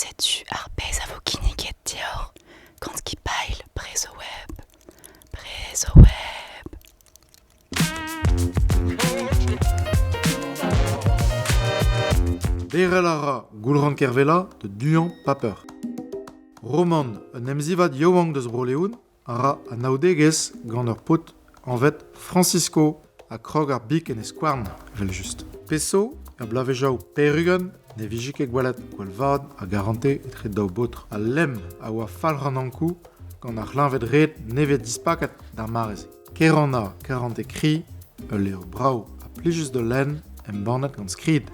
Setu ar pezh a vo kinniget deoc'h gant skipailh Brezhoweb. Brezhoweb. Derc'hel a ra Goulc'han Kervella da duañ paper. Romant un emzivad yaouank deus Bro-Leon a ra anaoudegezh gant ur paotr anvet Francisco ha krog ar big en e skouarn, evel-just. Pezh zo, er bloavezhioù pe'r-ugent ne vije ket gwelet gwall vat a garante etre daou baotr. Al lemm a oa falc'h an Ankoù gant ar c'hleñved-red nevez dispaket d'ar mare-se. Keranna Karante Kri, ul levr brav ha plijus da lenn embannet gant Skrid.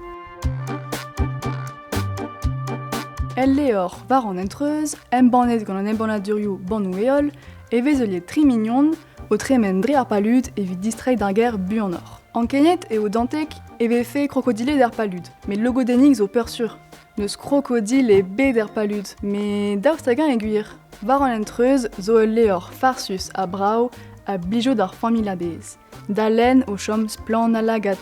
El levr war an hent-treuz, embannet gant an embannadurioù Bannoù-heol, e vez heuliet tri mignon o tremen dre ar palud evit distreiñ d'ar gêr buanoc'h. Ankeniet eo Dantec e vefe krokodiled er palud, met logodennig zo peursur. N'eus krokodil ebet er palud, met daoust hag-eñ eo gwir? War an hent-treuz zo ul levr farsus ha brav a blijo d'ar familh a-bezh. Da lenn o chom splann a lagad.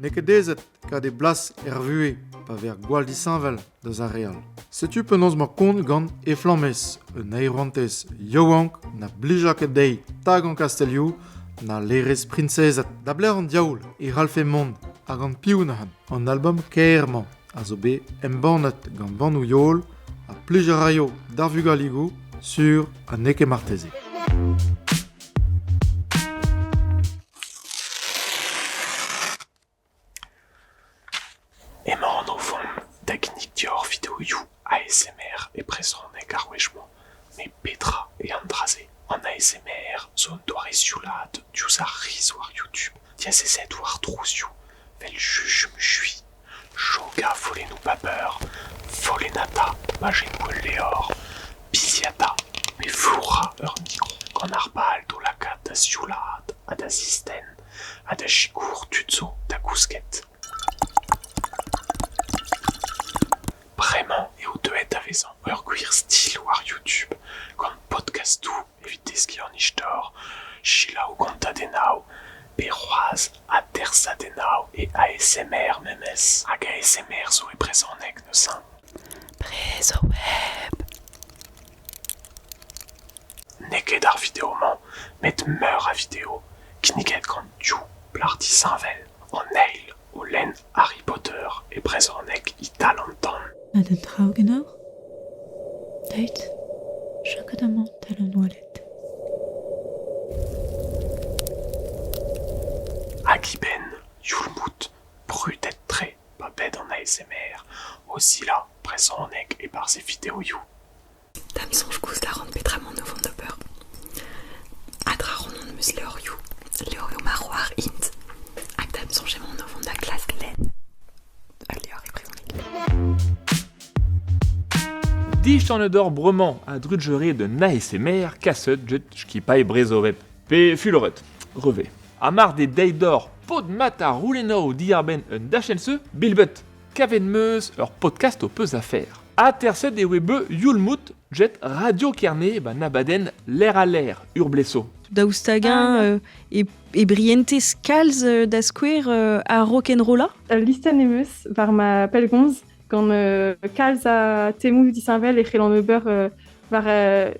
N'eo ket aezet kad e blas er vuhez pa vez gwall disheñvel deus ar re all. Setu penaos 'mañ kont gant Eflammez, un aerouantez yaouank na blija ket dezhi tagañ kastellioù na laerezh priñsezed. Da blec'h an diaoul e c'hallfe mont ha gant piv neuze? An album kaer-mañ a zo bet embannet gant Bannoù-Yol ha plij a raio d'ar vugaligoù sur ha n'eo ket marteze. Emañ an o vont da ginnig deoc'h videoioù ASMR e brezhoneg ar wech-mañ. Met petra eo an dra-se? An ASMR zo un doare sioulaat diouzh ar c'hiz war YouTube, diazezet war trouzioù 'vel juju-mujui, chokañ follennoù paper, follennata pajennoù ul levr, biziata pe flourañ ur mikro gant ar pal d'o lakaat da sioulaat ha da zistenn ha da sikour tud zo da gousket. Bremañ eo deuet da vezañ ur gwir stil war YouTube gant podkastoù evit deskiñ an istor, selaou kontadennoù pe c'hoazh atersadennoù e ASMR memes. Hag ASMR zo e brezhoneg neuze. Brezhoweb. N'eo ket ar video-mañ met meur a video kinniget gant div plac'h disheñvel, an eil o lenn Harry Potter e brezhoneg e-tal an tan. Ha d'un traoù ganeoc'h ? Deuit, chakod amañ 'tal an oaled. Hag eben, youl-mout, brudet-tre pa bed an ASMR o silañ brezhoneg e-barzh e videoioù. Da'm soñj gouzout a ran petra emaon o vont d'ober. Ha tra ran em eus levrioù, levrioù ma c'hoar int. Hag da'm soñj emaon o vont da klask lenn ul levr e brezhoneg. Distanet oc'h bremañ a-drugarez d'un ASMR kaset get skipailh Brezhoweb pe fuloret, revez. Ha mar d'eo deiz deoc'h paotr-mat ar roulennoù diàr-benn un dachenn-se, bilbet Kavet 'm eus ur podcast ho peus afer. Aterset e oe bet Youl-Mout get Radio Kerne 'ba 'n abadenn L'air à l'air, ur bleso. Daoust hag-eñ e, e brientez kalz da skouer ar rock'n'rolla? Ul listenn em eus war ma pellgomz gant kalz a temoù disheñvel e c'hellan ober war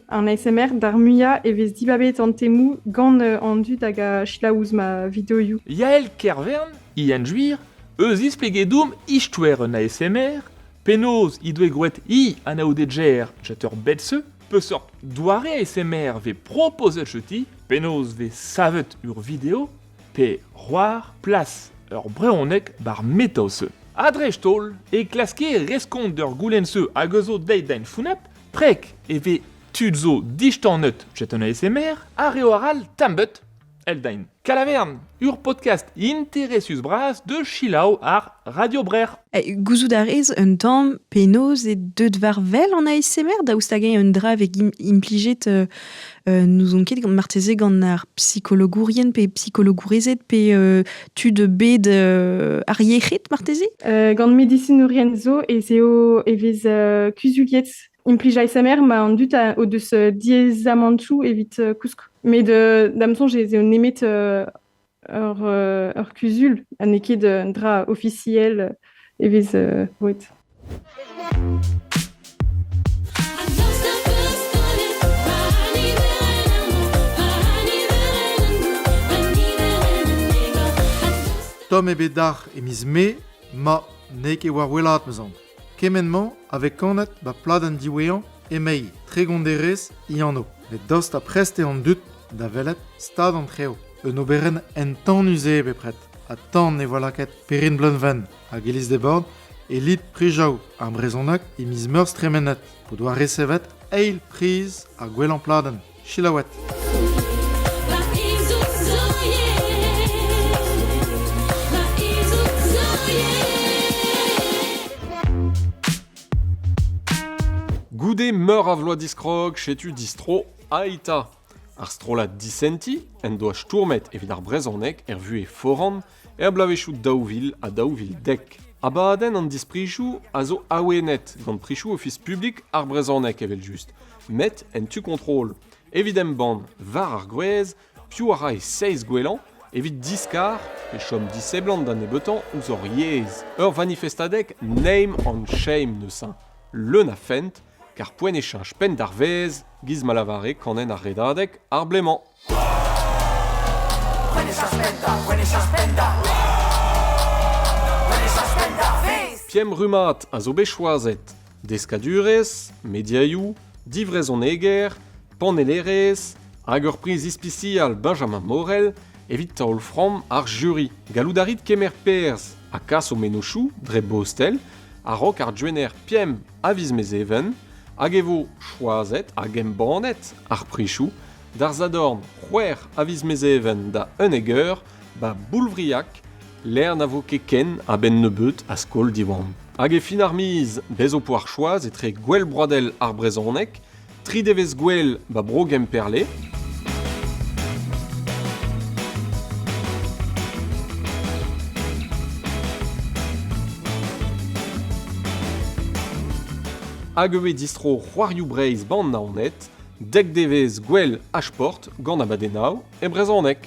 an ASMR d'ar muiañ e vez dibabet an temoù gant an dud hag a selaou ouzh ma videoioù. Yael Kervern, Ian Juir, eus displeget-omp istoer un ASMR, penaos he doe groet hi anaoudegezh get ur bed-se, peseurt doare ASMR vez propozet jeti, penaos vez savet ur video, pe c'hoar plas ur brezhoneg bar metaos-se. Ha dreist-holl e klaske reskont d'ur goulenn-se hag eus o deiz d'an founap, preg e vez tud zo distanet get un ASMR ha reoù arall tambet Eldain. Kalavern, ur podcast interesus-bras de selaou ar Radio Brec'h. Gouzout a rez un tamm penaos eo deuet war wel an ASMR daoust hag-eñ un dra vez implijet n'ouzon ket marteze gant ar psikologourien pe psikologourezed pe tud bed ar yec'hed marteze? Gant medisinourien zo ez eo e vez kuzuliet implij ASMR ma an dud o deus diaezamantoù evit kousk. Met da'm soñj ez eo nemet ur, ur kuzul ha n'eo ket un dra ofisiel e vez roet. Tomm eo bet dac'h e miz Mae, ma n'eo ket war wellaat ma zamm. Kement-mañ a vez kanet 'ba pladenn diwezhañ Emei, Tregonderez he anv. Met daoust ha prest eo an dud da welet stad an trev. Un oberenn entanus eo bepred, ha tan e vo lakaet Perynn Bleunven hag Élise Desbordes e lid Prijaou ar brezhoneg e miz Meurzh tremenet p'o doa resevet eil priz ar gwellañ pladenn. Selaouet. Goude meur a vloaz diskrog, setu distro Ai'ta. Ar strollad disentiñ en doa stourmet evit ar brezhoneg er vuhez foran er bloavezhioù 2000 ha 2010. Abadenn an disprijoù a zo awenet gant prizioù Ofis publik ar brezhoneg evel-just, met en tu kontrol. Evit embann war ar gwrez, piv a ra e seizh gwellañ evit diskar pe chom diseblant da nebeutañ ouzh hor yezh. Ur vanifestadeg name and shame neuze, leun a fent, kar poent e cheñch penn d'ar vezh, giz ma lavare kanenn ar Redadeg ar blez-mañ. Pemp rummad a zo bet choazet: deskadurezh, mediaioù, divrezhoneger, panellerezh hag ur priz ispisial Benjamin Morel evit taol-framm ar juri. Gallout a rit kemer perzh ha kas ho mennozhioù dre bostel a-raok ar gwener pemp a viz Mezheven hag e vo choazet hag embannet ar prizioù d'ar Sadorn c'hwec'h a viz Mezheven da 11 eur 'ba Boulvriag lec'h na vo ket ken a-benn nebeut a skol Diwan. Hag e fin ar miz, bez ho po ar choaz etre Gouel Broadel ar Brezhoneg, tri devezh gouel 'ba Bro Gemperle, hag ivez distro C'hoarioù Breizh 'ban Naoned, dek devezh gouel H-Port gant abadennoù e brezhoneg.